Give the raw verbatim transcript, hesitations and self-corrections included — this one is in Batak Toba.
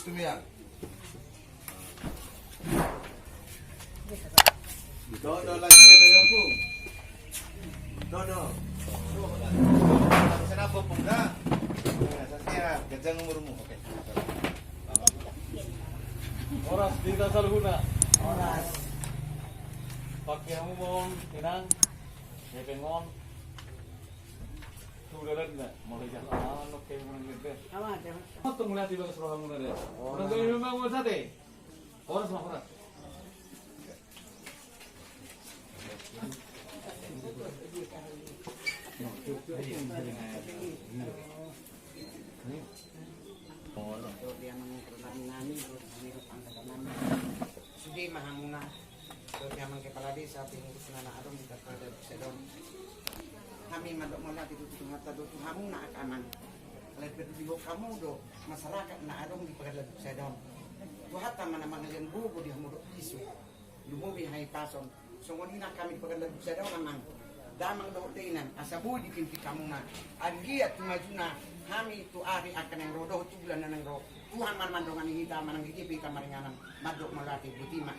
Sumian. Dodo lagi kita gabung. Dodo. Kenapa pun dah? Sehat, kencang umurmu. Oke. Horas di hita saluhutna. Horas. Pakke hamu ma on, Inang. Hepeng on. Tu dalanna, molo jalan oke, molo ngebet. Aman, aman. Motong mulai di bagas rohamuna deh. Orang tua memang mau sate. Horas ma, horas. Sude ma hamuna. Dohot di amang kepala desa, pengurus na adong di Pagalan Duksadong. Hami mandok mauliate do tu Tuhanta do tu hamuna angka amang. Alai peduli hamu do masyarakat na adong di Pagalan Duksadong. Tuhanta ma na mangalian gogo di hamu dohot isu. Lumobi hahipason. Songon i nang hami di Pagalan Duksadong amang. Damang dohot dainang, asa boi dipinpin hamuna. Anggiat tu majuna hami tu ari angka naeng ro dohot tu bulan na naeng ro. Tuhan ma na mandongani hita, manang di dia pe hita maringanan. Mandok mauliate, botima.